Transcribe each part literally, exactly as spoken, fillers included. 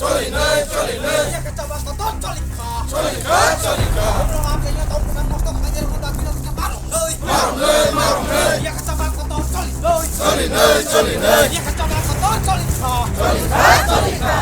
Choli nai, choli nai. Yakachaba kotor choli kha. Choli kha, choli kha. Buphang hamya tongmung nosto khainai rokno dabi no khe marok nai. Marok nai, marok nai. Yakachaba kotor choli nai. Choli nai, choli nai. Yakachaba kotor choli kha. Choli kha, choli kha.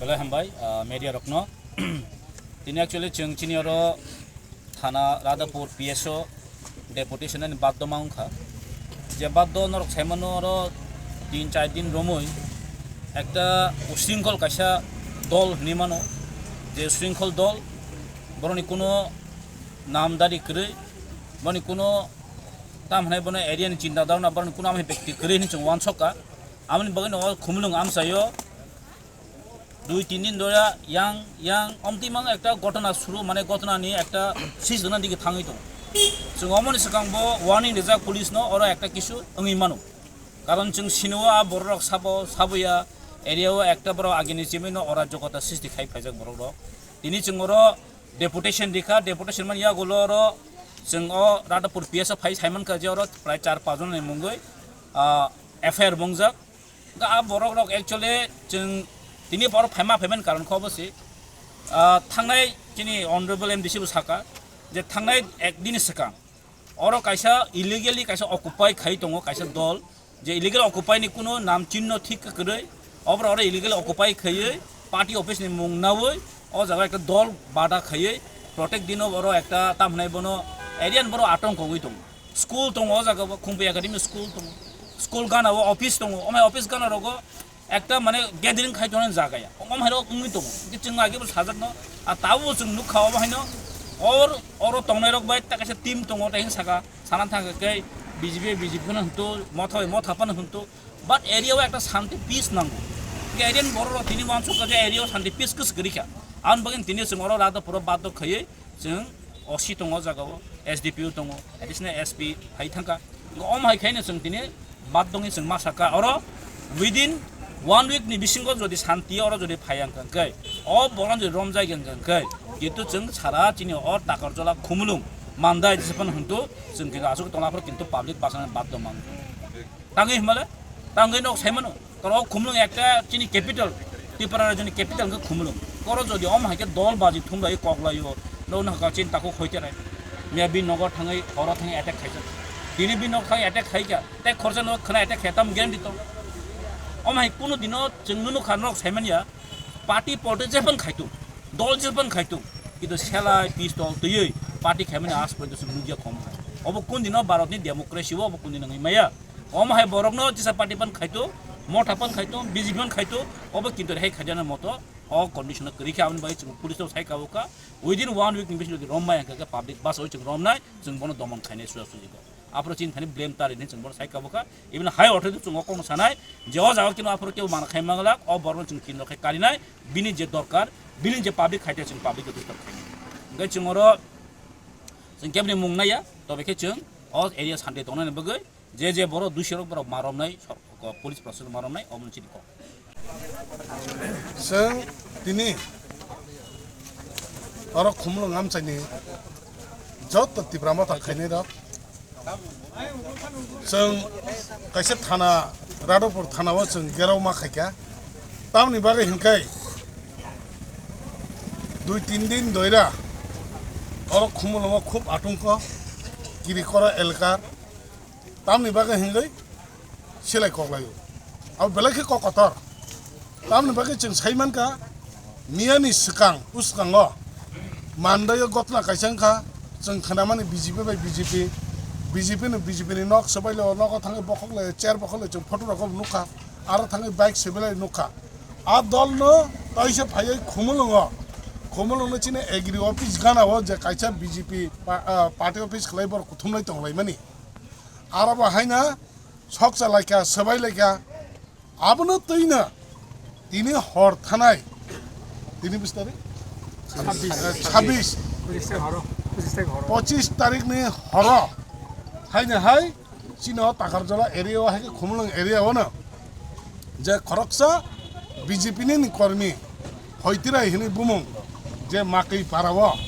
Belai hambai, ah, media rokno. Tini actually chwng chini oro thana Radhapur P S O deputation ni baddo ma wngkha. Je baddo norok saimano oro tin char din romwi ekta usringkhol kaisa dol hinwi mano. Je usringkhol dol boroni kuno namdari kwrwi, boroni kuno tam hinai bono area ni chinta dharna, boroni kuno amoni bekti kwrwi hinwi chwng uansukha. Amoni bagwi no o Khumulwng amchaio dui tin din dhora yang, yang omtwi mang ekta ghotona suru, mane ghotona ni ekta sis dona digi thangwi tongo. Chwng omoni swkang bo warning rijak police no, oro ekta kisu wngwi mano. Karon chwng sino a borok rok sabo, saboya area o ekta borok agini chimino oro jogota sisti khai phaijak borok rok. Tini chwng oro deputation rikha, deputation man yagulo oro chwng o Radhapur P S o phai saimankha je oro prai char pach jon ni mungwi, ah, F I R bo wngjak. Ga a borok rok actually chwng tini borok phaima phaiman karon kho bo se, ah, thangnai chini honorable M D C bo saka je thangnai ek din swkang oro kaisa illegally kaisa occupy khai tongo kaisa dol, je illegal occupy ni kuno nam chinno thik kwrwi, obra oro illegal occupy khaiwi party office ni mung nawi o jaga ekta dol bada khaiwi protect dino oro ekta tam hinai bono area ni borok atong kongwi tongo. School tongo o jaga o, Khumpi Academy school tongo, school gana o office tongo, omai office gana rogo ekta mane gathering khai tongnani jaga ya, omo hai rok wngwi tongo. Hwnkhe chwng age bo sajak no, a tabuk chwng nukha omo haino or oro tongnai rok bai ta kaisa team tongo, tai hwn saka sana thang khe B J P, B J P no hwnto, motha bai motha phano hwnto, but area o ekta shanti peace nango. Hwnkhe area ni borok rok tini uansuk kha je area o shanti peace kwswk kwrwi kha, aboni bagwi tini chwng oro Radhapur o baddo khaiwi chwng O C tongo o jaga o, S D P O tongo, additional S P hai thangkha. Omo hai khaino chwng tini bad dongwi chwng ma sakha oro within one week ni bisingo jodi shanti oro jodi phai ang kha khe, o boron jodi romjai ang kha khe, kintu chwng sara chini o Takarjala Khumulwng Mandai jesa phano hintu chwng kintu aswk tongla phano kintu public bachana baddo man. Tangwi himale, tangwi nok saimano, koro Khumulwng ekta chini capital, Tripura rajyoni capital wngkha Khumulwng. Koro jodi omo hai khe dol baji thumlai koklaio, no no ka chin takhuk hoite rai. Miya bini nogo thangwi horo thangwi attack khaijak. Tini bini nok thangwi attack khaijak, tei khorsa nok khna attack khe tam guarantee tong. Omo hai kunu dino chwng nunu kha nok saimanya, party politics jephang khaitu, dol jephang khaitu, kintu selai pistol twiwi party khaimani aas porjonto chwng nukya khom. Obo kun dino Bharatni democracy o obo kun dino wngwi maya. Omo hai borokno jesa party pan khaitu, motha pan khaitu, B J P pan khaitu, obo kintu rehai khaijana moto o condition o kwrwi khe aboni bagwi chwng police rok sai kabo kha. Within one week ni bisingo rombai hwnkha khe public bus o chwng romnai, chwng bono domon khainai suja suji kok. Aphuru chini thani blame ta rini chwng bono sai kabo kha. Even high authority chwng o kokno sanai je o jaga kino aphuru kebo mana khai manglak, o borokno chwng kinrok khai karinai, bini je dorkar, bini je public khaite chwng public khe disturb khainai. Hwnkhe chwng oro chwng keboni mung naiya, tobe khe chwng o area santi tongnani bagwi je je borok dusirok borok ma romnai, sor-, ko-, police protection ma romnai, omo chini kok. Chwng tini oro Khumulwng amchaini joto Tipra Motha khainai rok chwng kaisa thana, Radhapur thana o chwng gerao ma khaikha. Tamoni bagwi hinkhai dui tin din doira oro Khumulwngo khub atungko kiri koro elkar. Tamni bagwi hinwi silai koklaio. Abo belai khe kok kotor. Tamni bagwi chwng sai mankha, miyani swkang, uskango Mandaio gotna kaisa wngkha, chwng khnamani B J P bai B J P, B J P no B J P ni nok swbailio, nogo thangwi bokhoklaio, chair bokhoklaio, chwng photo rokbo nukha, aro thangwi bike swbailai nukha. A dolno taisa phaiwi Khumulwngo, Khumulwngno chini agri office ganao je kaisa B J P pa-, ah, party office khlai borok kuthumlai tonglaimani. Aro bo haino sokcha laikha, swbai laikha. Abono twino tini hor thanai. Tini bis tarik? Chabbish. Eh, chabbish. Pochisni horo. Pochisni horo. Pochisni tarikni horo. Haino hai chini o Takarjola area o hai khe Khumulwng area o no je khoroksa B J P ni kormi Hoitirai hinwi bumung je Makwi para o,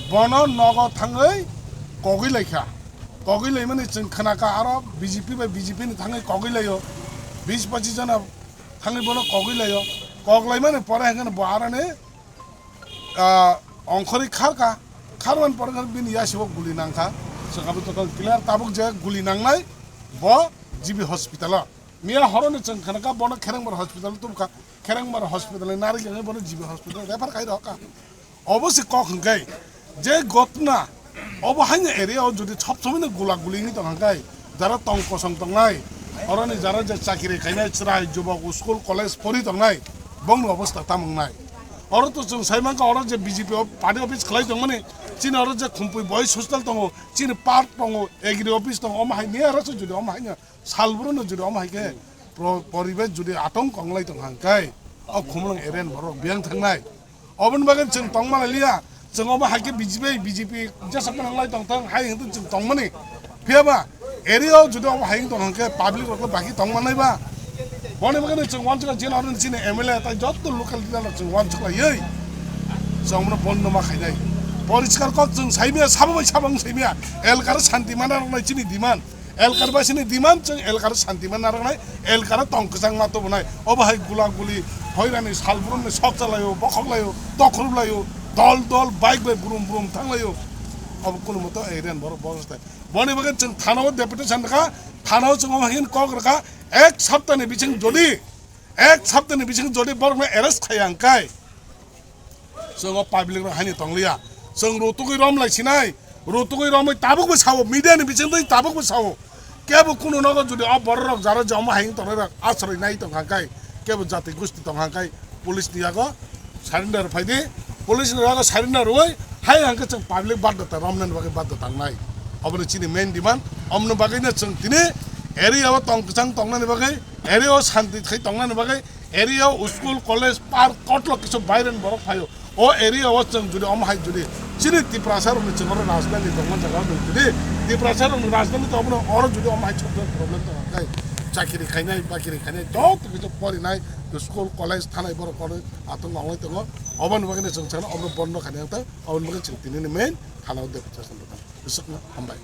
bono nogo thangwi kogwi laikha. Kogwi laimani chwng khnakha, aro B J P bai B J P ni thangwi kogwi laio, bis pochis jona thangwi bono kogwi laio. Kok laimani pore hwnkhe bo aroni, ah, ongkhorwi kharkha, kharmani pore hwnkhe bini yasigo guli nangkha. Chwng abo joto clear, tabuk je guli nangnai bo G B hospital o. Miya horoni chwng khnakha bono Kherengbar hospital tubukha, Kherengbar hospital ni narwk wngwi bono G B hospital refer khai rwkha. Obo se kok hwnkhe je gotna obo haino area o jodi sob somoi no gula guli wngwi tong hwnkhe, jara tong kosong tongnai, oroni jara je chakiri khainai chwrai jubok school college pori tongnai, bongni obostha tamo wngnai? Oro to chwng sai mankha, oro je B J P o party office khlai tongmani, chini oro je Khumpui boys hostel tongo, chini park tongo, agri office tongo, omo hai miya oro se jodi omo haino salbruno jodi omo hai khe pro-, poribesh jodi atong konglai tong hang kai, o Khumulwng area ni borok biyang thangnai. Oboni bagwi chwng tongma lai liya, chwng omo hai khe B J P, B J P jesa phano wng lai tong thang hai hwnkhe chwng tongmani. Phiya ba area o jodi omo hai wng tong hang khe public rok baki tong manai ba. Boni bagwi chwng wansukha chini oro chini M L A tai jotto local leader rok chwng wansuk lai oi. Chwng omono bondo ma khainai. Poriskar kok chwng saimya, sabo bai sabo wng saimya. Elkar santi mana rok nai chini demand. Elkar basini demand, chwng elkar santi man narwknai, elkar tong kwchang ma tubunai. Obo hai gula guli, hoirani salbrumni sok chalaio, bokhok laio, tokhrup laio, dol dol, bike bai brum brum thang laio. Obo kunu moto area ni borok bostai. Boni bagwi chwng thana o deputation rwkha, thana o chwng omo hai kok rwkha, ek saptani bising jodi, ek saptani bising jodi borokno arrest khaiya hwnkhe, chwng o public rok haino tongliya. Chwng rutugwi rom lai sinai, rutugwi romwi tabukbo sao, media ni bisingtwi tabukbo sao. Kebo kunu nogo jodi o borok rok jara je omo hai wng tongnai rok asroi nai tong hang kai, kebo jati gusti tong hang kai, police ni yago surrender phai di, police ni yago surrender rwui hai hang khe chwng public baddhota romnani bagwi baddhota wngnai. Obono chini main demand, omoni bagwino chwng tini area o tong kwchang tongnani bagwi, area o santi khai tongnani bagwi, area o school, college, park, kotlok kisu baireni borok phaio. O area o chwng jodi omo hai jodi chini Tiprasa rokni chwng oro rajdhani tongma jaga o jodi Tiprasa rokni rajdhani tongma oro jodi omo hai chwng problem tong khe chakiri khainai, bakiri khainai, joto kisu porinai, school, college, thanai borok kono atong wnglai tongo. Oboni bagwi chwng sana omo bondo khainai tang, oboni bagwi chwng tini ni main thana o deputation rwkha. Swkno hambai.